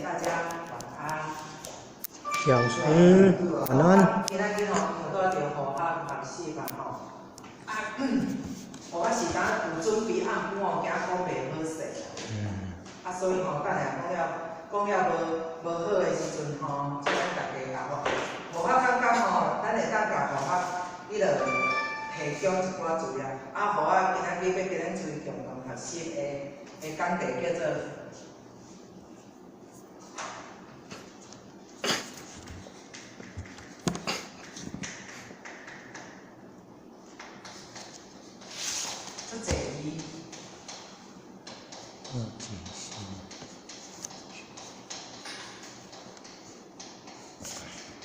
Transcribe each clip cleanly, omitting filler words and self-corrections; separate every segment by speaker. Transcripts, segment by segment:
Speaker 1: 大家晚安。
Speaker 2: 老師晚安。
Speaker 1: 今仔日吼，拄仔著和合學習啊吼。啊，我是敢有準備暗晡吼，驚講袂好勢。啊，所以吼，等下講了無好的時陣吼，請咱大家共我。無我感覺吼，咱會當共和合彼落提供一寡資料。啊，予我今仔日欲共咱揣共同學習的講題叫做。足濟字。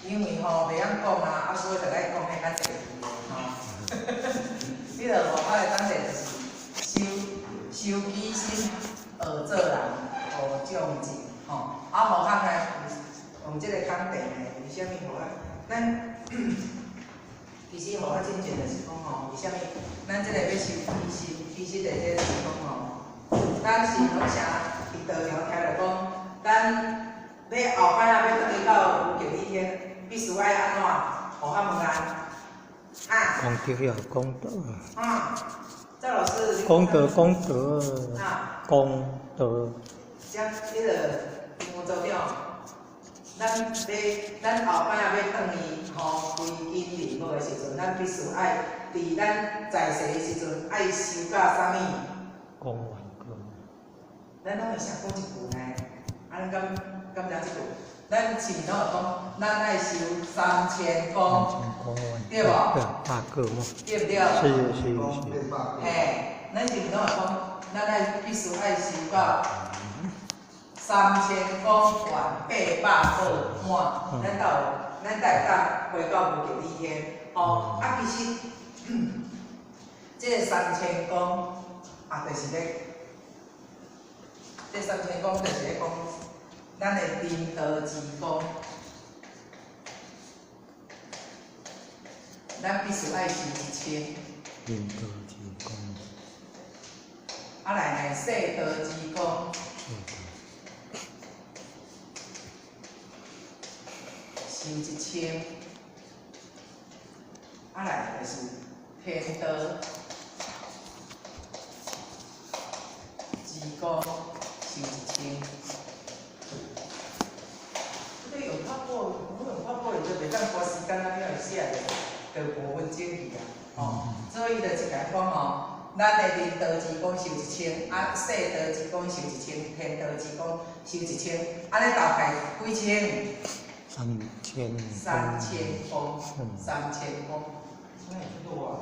Speaker 1: 因為吼袂曉講啊，啊所以就愛講彼較濟字的吼。彼落吼，我的講題就是修修己身，學做人，悟眾生吼。啊，予較來用這個講題呢，為啥物予我？咱其實予我真正就是講吼，為啥物咱這個欲修己身，其實就這是講吼，咱是攏啥佇道場聽著講，咱欲後擺仔欲轉去到無極理天，必須愛按怎？予較問啊？啊？
Speaker 2: 功德呀，功德。
Speaker 1: 啊，趙老師。
Speaker 2: 功德，功德。
Speaker 1: 啊。
Speaker 2: 功德。
Speaker 1: 這彼个吳組長，咱欲咱後擺仔欲轉去吼歸根認寶的時陣，咱必須愛佇咱在世的時陣愛修到啥物？
Speaker 2: 講完個。
Speaker 1: 咱攏會先講一句呢，啊，咱敢知影這句？咱是毋是攏會講，咱愛修三千功，對無？
Speaker 2: 八個嘛。
Speaker 1: 對毋對？
Speaker 2: 是是是。
Speaker 1: 嘿，咱是毋是攏會講，咱愛必須愛修到三千功圓八百個滿，咱才會當回到無極理天。吼，啊，其實，這个三千功啊，就是咧，這三千功就是咧講咱的仁道之功，咱必須愛修一千。
Speaker 2: 仁道之功。
Speaker 1: 啊來呢，世道之功。修一千。啊來就是天道之功，修一千。這個用拍簿，我用拍簿，伊就袂當花時間啊，你來寫就5分鐘去啊，吼。所以就是共講吼，咱的仁道之功修一千，啊世道之功修一千，天道之功修一千，按呢大概幾千？
Speaker 2: 三千。
Speaker 1: 三千功，三千功。我會出落啊！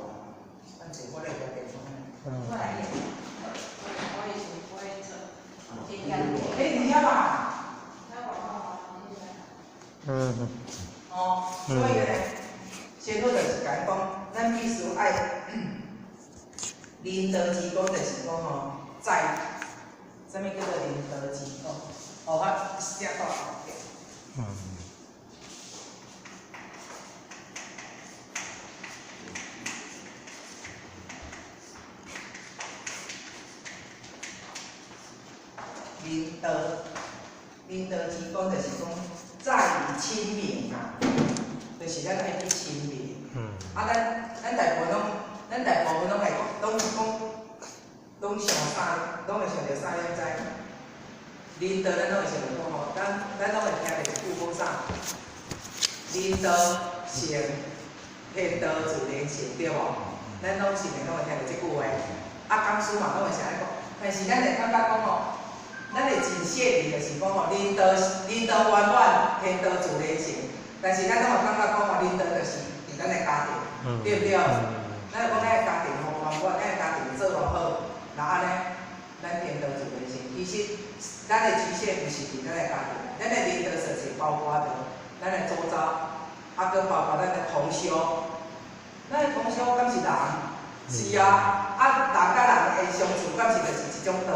Speaker 1: 等下我來舉電話。我來。欸，你遐吧？哦，所以呢，先好就是共講，咱必須愛仁道之功，就是講吼，在啥物叫做仁道之功？哦，我寫到後壁。仁道，仁道之功就是講在於親民啊，就是咱愛去親民。啊，咱大部分攏，咱大部分攏會講，攏講，攏想啥，攏會想著啥？你知？仁道咱攏會想著講吼，咱攏會聽著一句講啥？仁道成，天道自然成，對無？咱攏是毋是攏會聽著這句話？啊，講師嘛攏會啥咧講？但是咱會感覺講吼，咱會真細膩，就是講吼，仁道仁道圓滿，天道自然成。但是咱攏會感覺講吼，仁道就是佇咱的家庭，對毋對？咱講咱的家庭吼圓滿，咱的家庭做偌好，若按呢，咱天道自然成。其實，咱的局限毋是佇咱的家庭，咱的仁道就是包括著咱的周遭，啊，閣包括咱的同修。咱的同修敢是人？是啊，啊，人佮人的相處，敢是就是一種道？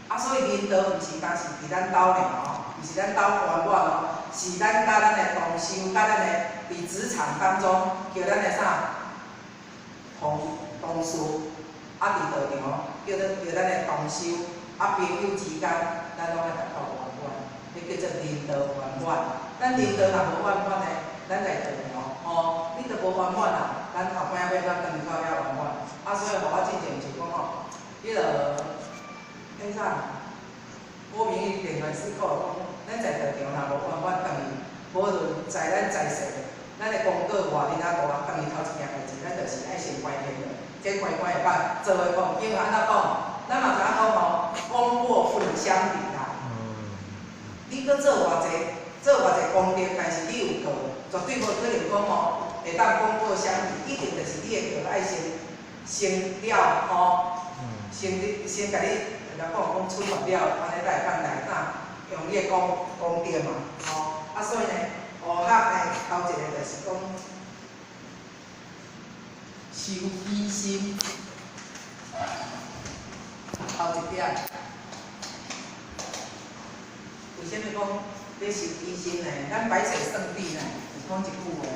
Speaker 1: 啊，所以仁道毋是單是佇咱兜爾哦，毋是咱兜圓滿哦，是咱佮咱的同修，佮咱的佇職場當中，叫咱的啥同事，啊，佇道場叫做叫咱的同修，啊，朋友之間，咱攏愛達到圓滿。道圓滿。咱人道若無圓滿呢，咱來道吼，吼，你都無圓滿啊，咱後擺仔欲按怎轉去到遐圓滿？啊，所以予我進前就講吼，彼个，彼啥，郭明義電傳思考講，咱在道場若無圓滿，轉去，無論在咱在世，咱的功過偌爾仔大，轉去頭一件代誌，咱就是愛先關天的，這關關會辦，做會講，因為按怎講，咱嘛知影講吼，功過不能相比啦。你閣做偌濟，做偌濟功德，但是你有過，絕對無可能講吼，會當功過相比，一定就是你的過愛先先了吼，先你先共你人家講講處罰了，按呢才會當來當用你的功功德嘛，吼。啊，所以呢，學學呢，頭一个就是講修己心，頭一點。為啥物講欲修己心呢？咱白水聖地呢，有講一句話。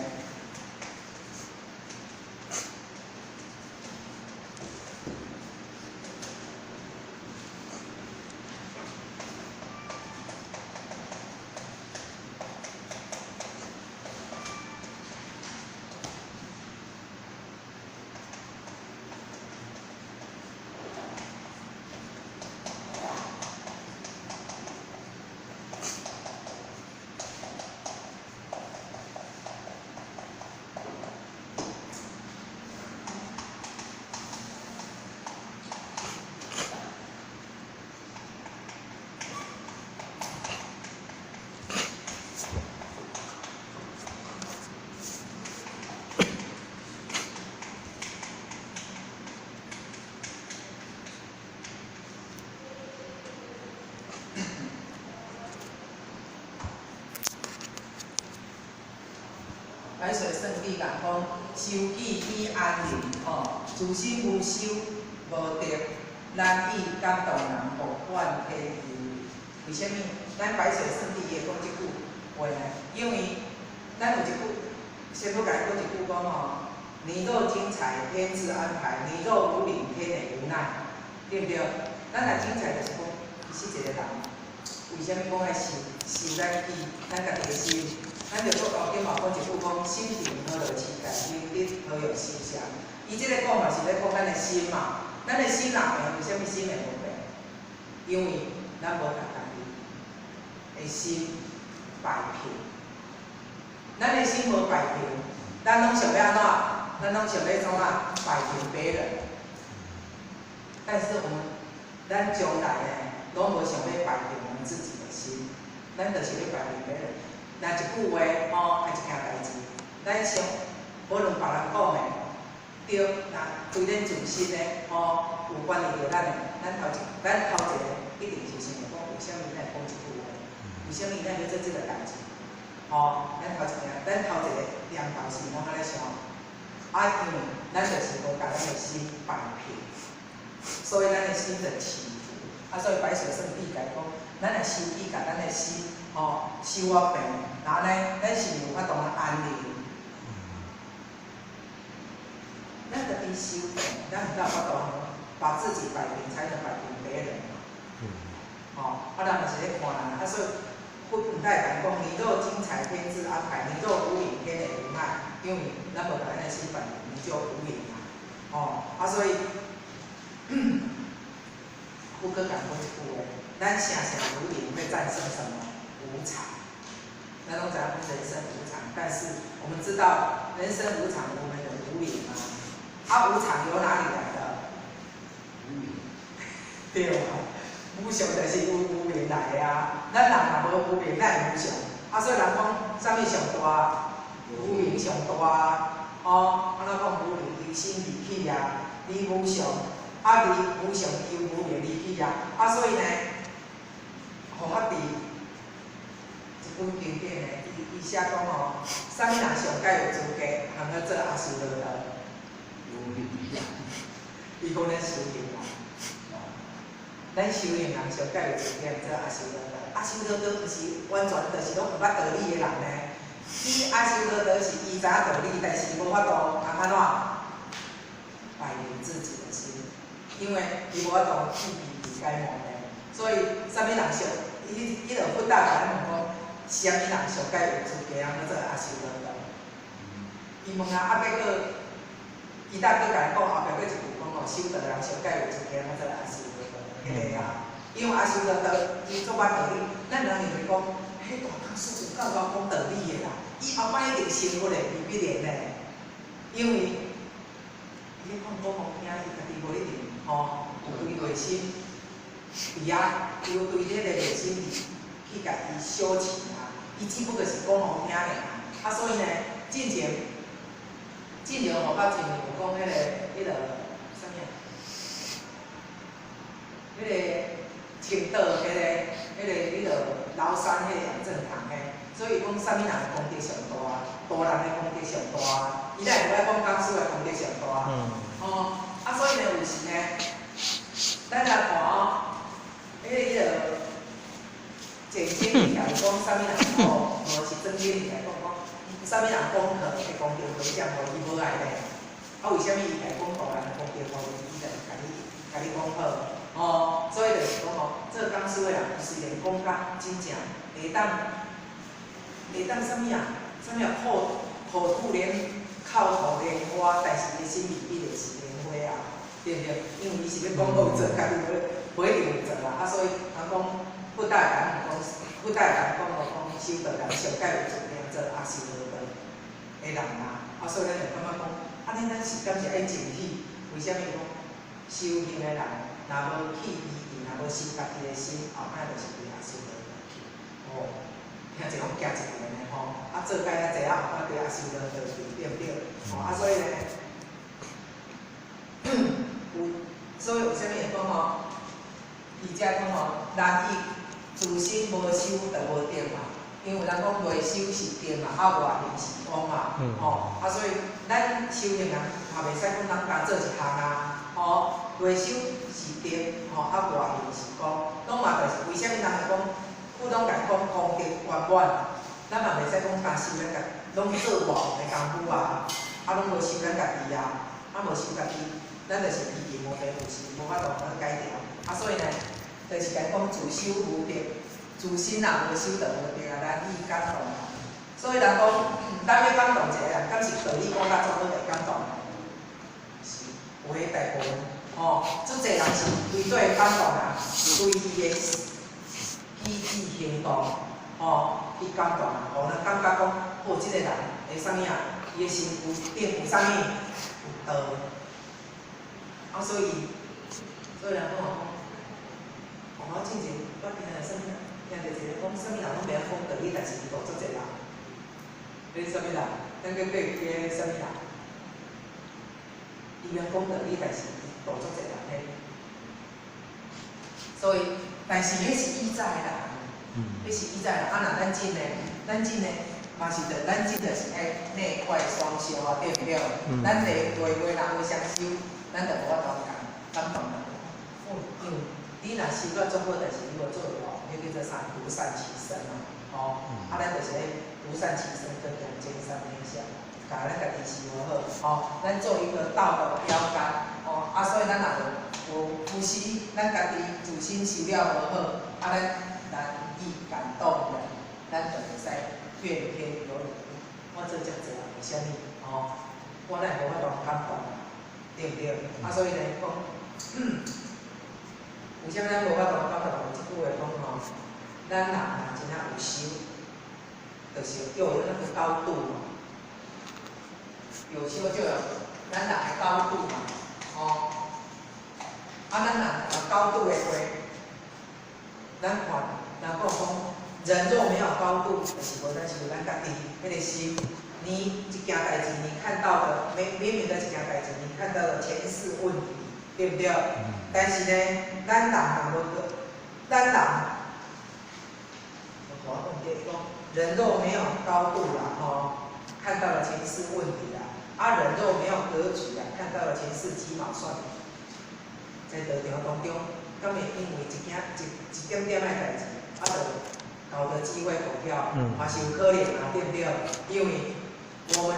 Speaker 1: 白水聖地共講，修己以安寧，吼，自心無修無得，難以感動人，莫怨天尤人。為啥物？咱白水聖地伊會講這句話呢？因為咱有一句，師父共伊講一句講吼，你若精彩，天自安排；你若無靈，天也無奈，對毋對？咱若精彩，就是講，其實一個人，為啥物講愛修修咱己，咱家己的心？咱著閣後頂嘛講一句講，心平何樂世界，明德何用修相。伊這個講嘛是咧講咱的心嘛，咱的心若平，為啥物心會無平？因為咱無共家己的心擺平。咱的心無擺平，咱攏想欲按怎？咱攏想欲創啥？擺平別人。但是我們，咱將來呢，攏無想欲擺平我們自己的心，咱就是欲擺平別人。若一句話吼，抑一件代誌，咱想無論別人講的對，若對咱自身的吼有關係著咱的，咱頭一个一定是想著講，為啥物咱會講這句話？為啥物咱欲做這个代誌？吼，咱頭一件，咱頭一个念頭是攏按呢想，啊，因為咱就是無共咱的心擺平，所以咱的心就起伏。啊，所以白水聖地共講，咱若修己共咱的心吼修啊平，然後呢，咱是有法度安寧。咱家己修平，咱毋才有法度把自己擺平，才能擺平別人嘛。吼，啊，咱嘛是咧看人，啊，所以佛毋才會共講，你若精彩，天自安排；你若無靈，天也無奈。因為咱無共咱的心擺平，你就無靈嘛。吼，啊，所以，佛閣共講一句話：咱聲聲如靈會戰勝什麼？無常。咱攏知影講人生無常，但是我們知道人生無常，我們有無靈嗎？啊，無常由哪裡來的？
Speaker 3: 無明。
Speaker 1: 對啊，無常就是由無明來的啊。咱人若無無明，哪會無常？啊，所以人講啥物上大？無明上大啊！哦，按怎講無明由心而起啊，離無常，啊離無常由無明而起啊。啊，所以呢，佛法佇一本經典呢，伊伊寫講吼，啥物人上蓋有資格通去做阿修羅道？
Speaker 3: 無明。
Speaker 1: 伊講咱修行人，咱修行人上蓋有資格做阿修羅道。阿修羅道毋是完全就是攏毋捌道理的人呢。伊阿修羅道是伊知影道理，但是無法度通按怎擺平自己的心，因為伊無法度去避避解魔呢。所以啥物人上，伊伊就佛大共咱問講，啥物人上蓋有資格按怎做阿修羅道？伊問啊，啊結果，伊搭閣共伊講後壁閣一句講吼，修道人上蓋有資格按怎做阿修羅道，彼個啊，因為阿修羅道伊足捌道理，咱人認為講，彼大講師有夠捌講道理的啦，伊後擺一定成佛的，未必然呢，因為伊講講予聽，伊家己無一定吼，有對內心佇遐，有對彼個內心去共伊相持啊，伊只不過是講予聽爾，啊，所以呢，進前吼，較前有講彼個啥物啊？彼個青島彼個廬山彼個養正堂嘿，所以講啥物人的功德上大，大人的功德上大，伊哪會無愛講講師的功德上大？哦，啊，所以呢，有時呢，咱來看哦，彼個前經起來講啥物人哦，無是正經起來講講，啥物人講課的功德回向予伊無愛咧？啊，為啥物伊來講大人的功德予伊，伊就共你講好？哦，所以就是講吼，做講師的人雖然講甲真正會當啥物啊？啥物啊？口吐蓮口吐蓮花，但是伊的心未必會是蓮花啊，對毋對？因為伊是欲講好做，家己無一定有做啊。啊，所以人講佛大講講，佛大講講講修道人上蓋有資格做阿修羅道的人啊。啊，所以咱就感覺講，按呢咱是敢是愛淨氣？為啥物講修行的人？若無去醫治，若無修家己的心，後擺就是歸阿修羅道去。哦，聽者攏驚一個呢吼，啊做甲遐濟啊，後擺歸阿修羅道去，對毋對？吼啊，所以呢，有，所以為啥物會講吼？伊遮講吼，難以自心無修就無得嘛，因為人講內修是定嘛，啊外行是功嘛，吼啊，所以咱修行人也袂使講咱干做一項啊，吼，內修是定，吼啊外行是功，攏嘛就是為啥物人會講，普通共講功德圓滿，咱嘛袂使講干修咱家，攏做外的功夫啊，啊攏無修咱家己啊，啊無修家己，咱就是疲疲無地有時無法度通解調，啊所以呢，就是共講自修無得，自身若無修就無得啊，難以感動啊。所以人講，咱欲感動一個人，敢是道理講甲足好會感動？是，有的大部分，吼，足濟人是對對感動啊，對伊的舉止行動，吼，去感動啊，予人感覺講，哦，這個人會啥物啊？伊的身軀頂有啥物？有道。啊，所以人講話講，哦，我進前我聽著啥物，聽著一個講啥物人攏袂曉講道理，但是伊度足濟人。彼啥物人？咱叫過記啥物人？伊袂曉講道理，但是伊度足濟人嘿。所以，但是彼是以早的人，彼是以早的人。啊，若咱真的，咱真的嘛是著，咱真就是愛內外雙修啊，對毋對？咱內內外若無雙修，咱就無法度感動人。哦，因為你若修甲足好，但是你無做哦，彼叫做啥？獨善其身嘛，吼。啊，咱就是愛獨善其身，閣強兼善天下，共咱家己修好，吼。咱做一個道德標杆，吼。啊，所以咱若無有時，咱家己自身修了無好，啊，咱難以感動人，咱就會使怨天尤人。我做遮濟啊，為啥物？吼，我哪會無法度感動？對毋對？啊，所以呢，講，為啥物咱無法度感動？這句話講吼，咱人若真正有修，就是要有那個高度嘛。有修就有咱人的高度嘛，吼。啊，咱人有高度的話，咱看，人講講，人若沒有高度，就是無咱是咱家己彼個心。你一件代誌，你看到的，明明明的一件代誌，你看到的全是問題，對毋對？但是呢，咱人若無咱人，我講對，講人若沒有高度啦，吼，看到的全是問題啦。啊，人若沒有格局啦，看到的全是雞毛蒜皮。在道場當中，敢會因為一件一一點點的代誌，啊，就搞得雞飛狗跳，嘛是有可能啊，對毋對？因為我們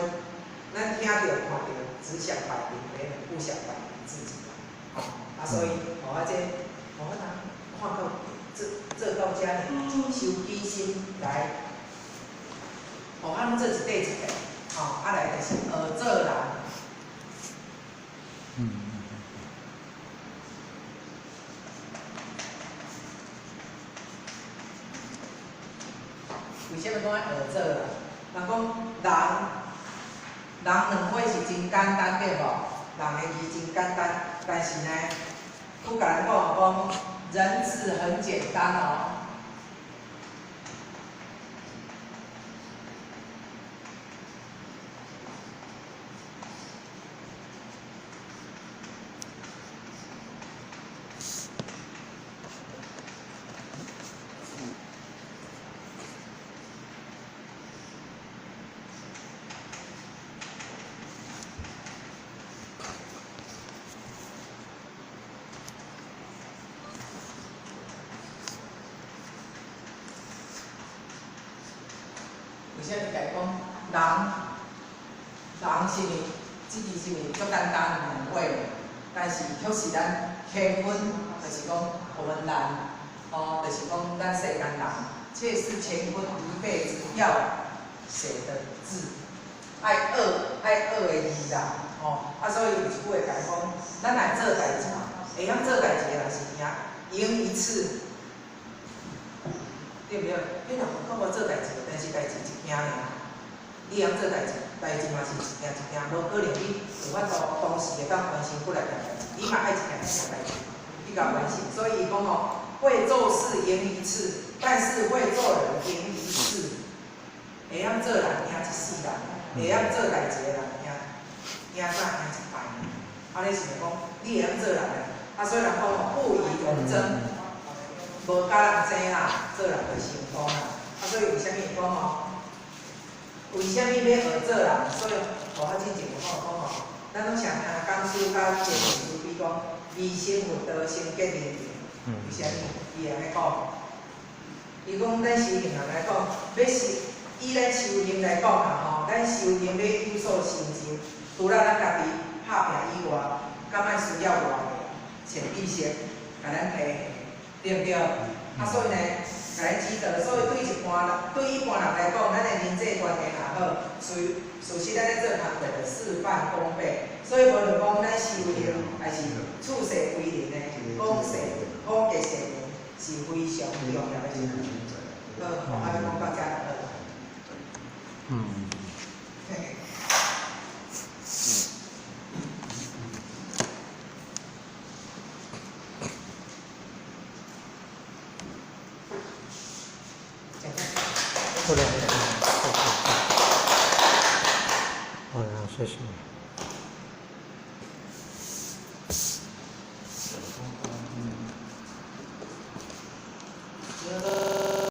Speaker 1: 咱聽著看著，只想擺平別人，不想擺平自己嘛。啊，所以，予我這，予我通看到做做到遮爾，修己心來互我攏做一塊一塊，吼，啊來就是學做人。為啥物講愛學做人？人講人，人兩歲是真簡單對無？人的字真簡單，但是呢，閣共咱講講，人字很簡單哦。為啥物共伊講人？人是毋是？這字是毋是足簡單兩畫？但是卻是咱乾坤，就是講我們人，哦，就是講咱世間人，這是乾坤一輩子要寫的字，愛學愛學的字啦，吼，啊，所以有一句話共講，咱來做代誌，會曉做代誌的人是贏，贏一次，對毋對？你若無講無做代誌，但是代誌一件爾。你會曉做代誌，代誌嘛是一件一件，無可能你有法度同時會當完成幾來件代誌，你嘛愛一件一件代誌，你共完成。所以伊講吼，會做事贏一次，但是會做人贏一世。會曉做人贏一世人，會曉做代誌的人贏贏啥贏一擺。按呢是講，你會曉做人的，啊，所以人講吼，不與人爭，無佮人爭啦，做人就成功啦。啊，所以為啥物講吼？為啥物欲學做人？所以，我之前有講講吼，咱攏常聽講師佮前師比講，未成佛道先結人情。為啥物？伊會按呢講？伊講咱修行人來講，欲修以咱修行來講啦吼，咱修行欲有所成就，除了咱家己拍拚以外，敢愛需要外的善知識，共咱提醒，對毋對？啊，所以呢，共咱指導，所以對一般人，對一般人來講，咱的人際關係若好，事事實咱咧做工課就事半功倍。所以無論講咱修行，還是處世為人呢，講世講結善緣是非常重要的事。好，我欲講到遮就好。嘿。
Speaker 2: 好啦，謝謝。好啦，謝謝。